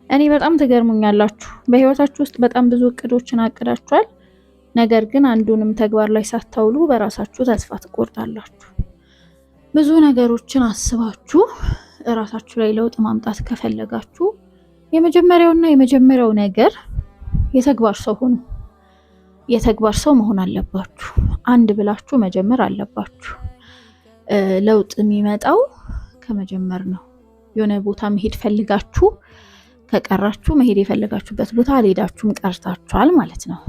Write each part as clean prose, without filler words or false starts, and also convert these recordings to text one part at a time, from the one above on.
እኔ በጣም ትገርሙኛላችሁ። በህይወታችሁ ውስጥ በጣም ብዙ እቅዶችን አቅዳችኋል። ነገር ግን አንዱንም ተግባር ላይ ሳታውሉ በራሳችሁ ተስፋ ትቆርጣላችሁ። ብዙ ነገሮችን አስባችሁ እራሳችሁ ላይ ለውጥ ማምጣት ከፈለጋችሁ የመጀመሪያውና የመጀመሪያው ነገር የተግባር ሰው ሁኑ። የተግባር ሰው መሆን አለባችሁ። አንድ ብላችሁ መጀመር አለባችሁ። ለውጥ የሚመጣው ከመጀመር ነው። የሆነ ቦታ መሄድ ፈልጋችሁ ከቀራችሁ መሄድ የፈለጋችሁበት ቦታ አልሄዳችሁም፣ ቀርታችኋል ማለት ነው።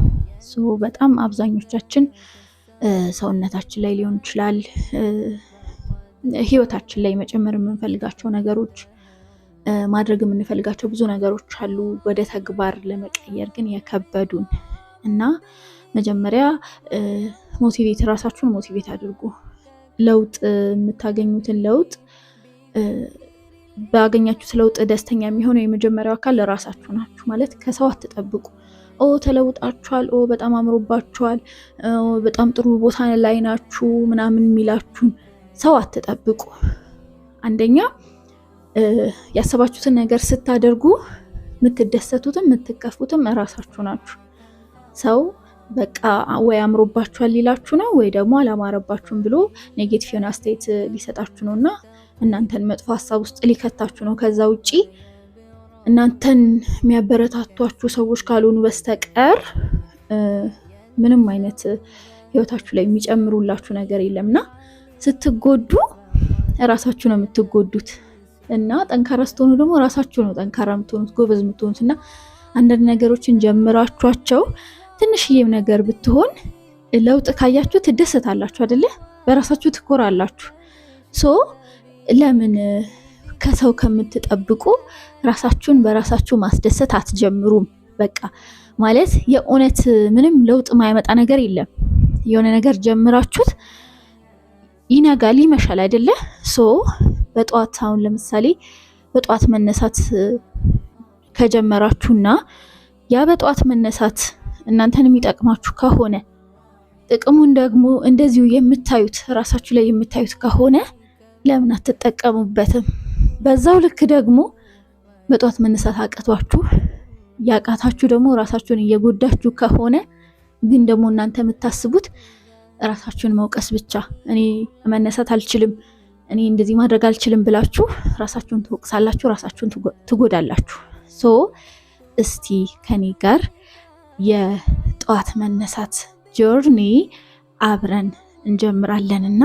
So በጣም አብዛኞቻችን ሰውነታችን ላይ ሊሆን ይችላል፣ ህይወታችን ላይ መጨመር የምንፈልጋቸው ነገሮች፣ ማድረግ የምንፈልጋቸው ብዙ ነገሮች አሉ። ወደ ተግባር ለመቀየር ግን የከበዱን። እና መጀመሪያ motivate ራሳችሁን motivate አድርጉ። ለውጥ የምታገኙትን ለውጥ፣ ባገኛችሁት ለውጥ ደስተኛ የሚሆነው የመጀመሪያው አካል ራሳችሁ ናችሁ። ማለት ከሰው አትጠብቁ። "ኦ ተለውጣችኋል፣ ኦ በጣም አምሮባችኋል፣ በጣም ጥሩ ቦታ ላይ ናችሁ" ምናምን የሚላችሁን ሰው አትጠብቁ። አንደኛ ያሰባችሁትን ነገር ስታደርጉ የምትደሰቱትም የምትከፉትም እራሳችሁ ናችሁ። ሰው በቃ ወይ አምሮባችኋል ሊላችሁ ነው ወይ ደግሞ አላማረባችሁም ብሎ negative የሆነ አስተያየት ሊሰጣችሁ ነው እና እናንተን መጥፎ ሀሳብ ውስጥ ሊከታችሁ ነው። ከዛ ውጪ እናንተን የሚያበረታቷችሁ ሰዎች ካልሆኑ በስተቀር ምንም አይነት ህይወታችሁ ላይ የሚጨምሩላችሁ ነገር የለም። እና ስትጎዱ እራሳችሁ ነው የምትጎዱት እና ጠንካራ ስትሆኑ ደግሞ ራሳችሁ ነው ጠንካራ የምትሆኑት፣ ጎበዝ የምትሆኑት። እና አንዳንድ ነገሮችን ጀምራችኋቸው ትንሽዬም ነገር ብትሆን ለውጥ ካያችሁ ትደሰታላችሁ አይደለ? በራሳችሁ ትኮራላችሁ። So ለምን ከሰው ከምትጠብቁ ራሳችሁን በራሳችሁ ማስደሰት አትጀምሩም? በቃ ማለት የእውነት ምንም ለውጥ ማያመጣ ነገር የለም። የሆነ ነገር ጀምራችሁት ይነጋል ይመሻል አይደለ? So በጠዋት፣ አሁን ለምሳሌ በጠዋት መነሳት ከጀመራችሁና ያ በጠዋት መነሳት እናንተን የሚጠቅማችሁ ከሆነ፣ ጥቅሙን ደግሞ እንደዚሁ የምታዩት ራሳችሁ ላይ የምታዩት ከሆነ ለምን አትጠቀሙበትም? በዛው ልክ ደግሞ በጠዋት መነሳት አቅቷችሁ፣ ያቃታችሁ ደግሞ ራሳችሁን እየጎዳችሁ ከሆነ ግን ደግሞ እናንተ የምታስቡት ራሳችሁን መውቀስ ብቻ፣ "እኔ መነሳት አልችልም፣ እኔ እንደዚህ ማድረግ አልችልም" ብላችሁ ራሳችሁን ትወቅሳላችሁ፣ ራሳችሁን ትጎዳላችሁ። So እስቲ ከኔ ጋር የጠዋት መነሳት journey አብረን እንጀምራለን እና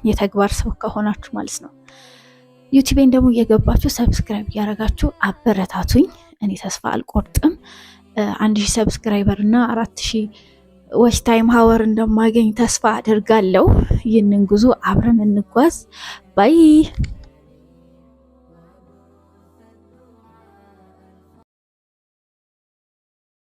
የተግባር ሰው ከሆናችሁ ማለት ነው። ዩቲዩቤን ደግሞ እየገባችሁ subscribe እያደረጋችሁ አበረታቱኝ። እኔ ተስፋ አልቆርጥም። 1000 subscriber እና 4000 watch time hour እንደማገኝ ተስፋ አድርጋለሁ። ይህንን ጉዞ አብረን እንጓዝ። Bye.